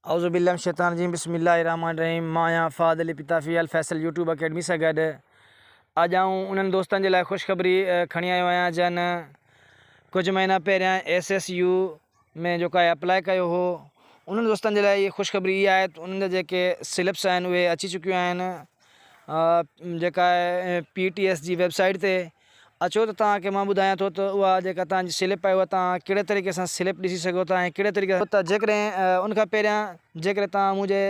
اعوذ بالله من الشيطان الرجيم بسم الله الرحمن الرحيم مان آهيان فهد علي پتافي الفيصل يوٽيوب اڪيڊمي سان گڏ اڄ آئون انهن دوستن جي لاء خوشخبري کڻي آيو آهيان جن ڪجهه مهينا پهريان ايس ايس يو ۾ جيڪو آهي اپلاء ڪيو هو انهن دوستن جي لاء اها خوشخبري اها آهي ته انهن جا جيڪي سلپس آهن اهي اچي چڪيون آهن جيڪا آهي پي ٽي ايس جي ويب سائيٽ تي اچو ته توهان کي مان ٻڌايان ٿو ته اها جيڪا توهان جي سلپ آهي اها توهان ڪهڙي طريقي سان سلپ ڏسي سگهو ٿا ۽ ڪهڙي طريقي سان ته جيڪڏهن ان کان پهريان جيڪڏهن توهان منهنجي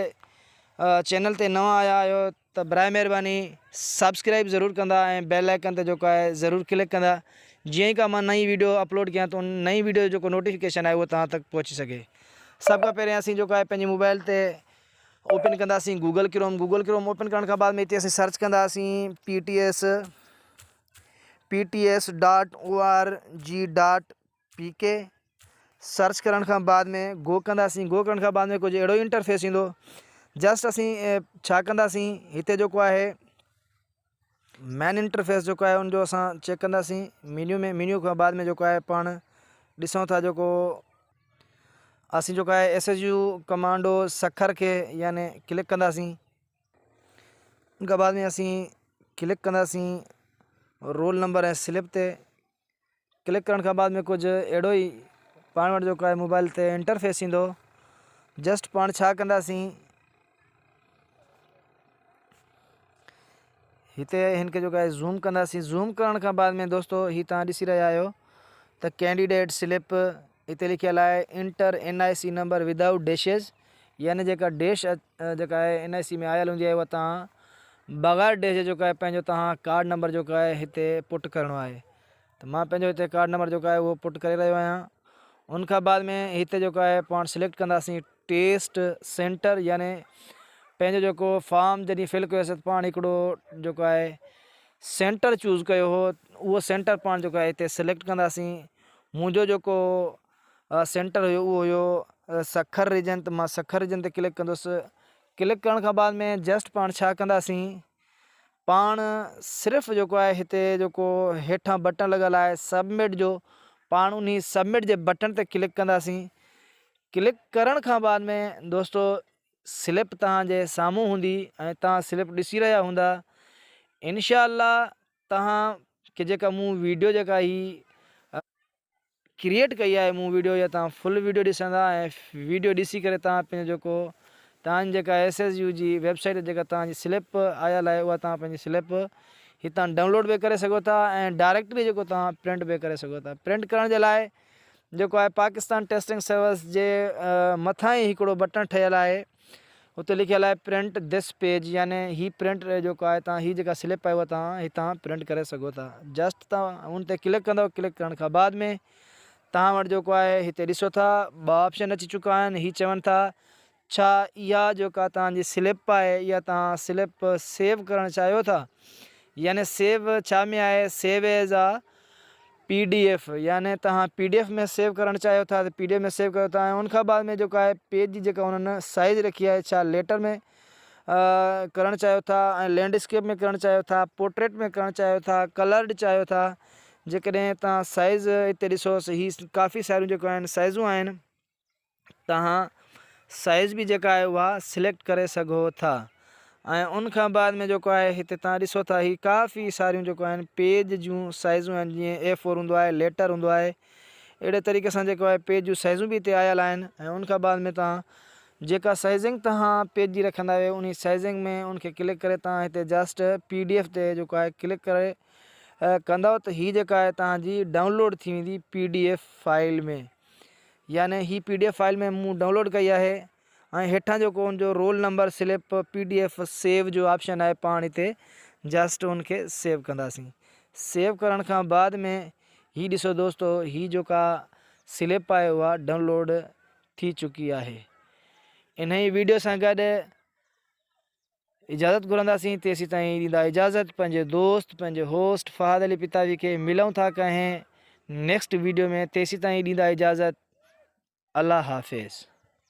چينل تي نوان آيا آهيو ته برائي مهرباني سبسڪرائب ضرور ڪندا ۽ بيل آئيڪن تي جيڪو آهي ضرور ڪلڪ ڪندا جيئن ئي ڪا مان نئين ويڊيو اپلوڊ ڪيان ته ان نئين ويڊيو جو جيڪو نوٽيفڪيشن آهي اهو توهان تڪ پهچي سگهي سڀ کان پهريان اسين جيڪو آهي پنهنجي موبائل تي اوپن ڪنداسين Google Chrome Google Chrome open ڪرڻ کان بعد ۾ هتي اسين سرچ ڪنداسين P T S P T S dot O R G dot P K search ڪرڻ کان بعد ۾ گو ڪنداسين گو ڪرڻ کان بعد ۾ ڪجهه اهڙو انٽرفيس ايندو جسٽ اسين ڇا ڪنداسين هتي جيڪو آهي مين انٽرفيس جيڪو آهي ان جو اسان چيڪ ڪنداسين مينيو ۾ مينيو کان بعد ۾ جيڪو آهي پاڻ ڏسون ٿا جيڪو اسين جيڪو آهي S S U commando Sukkur کي يعني ڪلڪ ڪنداسين ان کان بعد ۾ اسين ڪلڪ ڪنداسين رول نمبر ۽ سلپ تي ڪلڪ ڪرڻ کان بعد ۾ ڪجهه اهڙو ئي پاڻ وٽ جيڪو آهي موبائل تي انٽرفيس ايندو جسٽ پاڻ ڇا ڪنداسين هتي هن کي جيڪو آهي زوم ڪنداسين زوم ڪرڻ کان بعد ۾ دوستو هي تان ڏسي رهيا آهيو ته ڪينڊيڊيٽ سلپ هتي لکيل آهي enter N I C number without dashes يعني جيڪا ڊيش جيڪا آهي اين آء سي ۾ آيل هوندي آهي اها تان بغير ڊيش جي جيڪو آهي پنهنجو تان ڪارڊ نمبر جيڪو آهي هتي پٽ ڪرڻو آهي ته مان پنهنجو هتي ڪارڊ نمبر جيڪو آهي اهو پٽ ڪري رهيو آهيان ان کان بعد ۾ هتي جيڪو آهي پاڻ سليڪٽ ڪنداسين ٽيسٽ سينٽر يعني پنهنجو جيڪو فارم جڏهن فل ڪيوسي ته پاڻ هڪڙو جيڪو آهي سينٽر چوز ڪيو هو اهو سينٽر پاڻ جيڪو آهي هتي سليڪٽ ڪنداسين منهنجو جيڪو سينٽر هيو اهو هيو سکر ريجن ته مان سکر ريجن تي ڪلڪ ڪندس ڪلڪ ڪرڻ کان بعد ۾ جسٽ پاڻ ڇا ڪنداسين پاڻ صرف جيڪو آهي هتي جيڪو هيٺان بٽڻ لڳل آهي سبمٽ جو پاڻ انهي سبمٽ جي بٽڻ تي ڪلڪ ڪنداسين ڪلڪ ڪرڻ کان بعد ۾ دوستو سلپ توهان جي سامهون هوندي ۽ توهان سلپ ڏسي رهيا هوندا انشاء الله توهان کي جيڪا مون ويڊيو جيڪا هي ڪريئيٽ ڪئي آهي مون ويڊيو يا توهان فل ويڊيو ڏسندا ۽ ويڊيو ڏسي ڪري توهان پنهنجو جيڪو توهان جي جيڪا ايس ايس يو جي ويب سائيٽ تي جيڪا توهان جي سلپ آيل آهي اها توهان پنهنجي سلپ هتان ڊائونلوڊ به ڪري سگهو ٿا ۽ ڊائريڪٽلي جيڪو توهان پرنٽ به ڪري سگهو ٿا پرنٽ ڪرڻ جي لاء جيڪو آهي پاڪستان ٽيسٽنگ سروس جي مٿان ئي هڪڙو بٽڻ ٺهيل آهي اتي لکيل آهي پرنٽ this page يعني هي پرنٽ جيڪو آهي تان هي جيڪا سلپ آهي اها تان هتان پرنٽ ڪري سگهو ٿا جسٽ تان ان تي ڪلڪ ڪندو ڪلڪ ڪرڻ کان بعد ۾ تان وٽ جيڪو آهي هتي ڏسو ٿا ٻه آپشن اچي چڪا آهن هي چون ٿا ڇا اها جيڪا تان جي سلپ آهي اها تان سلپ سيو ڪرڻ چاهيو ٿا يعني سيو ڇا ۾ آهي save as a P D F يعني توهان پي ڊي ايف ۾ سيو ڪرڻ چاهيو ٿا ته پي ڊي ايف ۾ سيو ڪيو ٿا ۽ ان کان بعد ۾ جيڪو آهي پيج جي جيڪا انهن سائز رکي آهي ڇا ليٽر ۾ ڪرڻ چاهيو ٿا ۽ لينڊ اسڪيپ ۾ ڪرڻ چاهيو ٿا پورٽريٽ ۾ ڪرڻ چاهيو ٿا ڪلرڊ چاهيو ٿا جيڪڏهن توهان سائز هتي ڏسو هي ڪافي ساريون جيڪو آهن سائزون آهن توهان سائيز به جيڪا آهي اها سليڪٽ ڪري سگهو ٿا ۽ ان کان بعد ۾ جيڪو آهي هتي توهان ڏسو ٿا هي ڪافي ساريون جيڪو آهن پيج جون سائيزون آهن جيئن اي فور هوندو آهي ليٽر هوندو آهي اهڙي طريقي سان جيڪو آهي پيج جون سائيزون به هتي آيل آهن ۽ ان کان بعد ۾ توهان جيڪا سائيزنگ توهان پيج جي رکندا آهيو انهي سائيزنگ ۾ ان کي ڪلڪ ڪري توهان هتي جسٽ پي ڊي ايف تي جيڪو آهي ڪلڪ ڪري ڪندؤ ته هي جيڪا آهي توهان جي ڊائونلوڊ ٿي ويندي پي ڊي ايف فائل ۾ يعني هي پي ڊي ايف فائل ۾ مون ڊائونلوڊ ڪئي آهي ۽ هيٺان جيڪو ان جو roll number slip P D F save جو آپشن آهي پاڻ هتي جسٽ ان کي سيو ڪنداسين سيو ڪرڻ کان بعد ۾ هي ڏسو دوستو هي جيڪا سلپ آهي اها ڊائونلوڊ ٿي چڪي آهي انهي ويڊيو سان گڏ اجازت گهرنداسين تيسيتائين ڏيندا اجازت پنهنجي دوست پنهنجي هوسٽ فهد علي پتافي کي ملون ٿا ڪنهن نيڪسٽ ويڊيو ۾ تيسيتائين ڏيندا اجازت الله حافظ.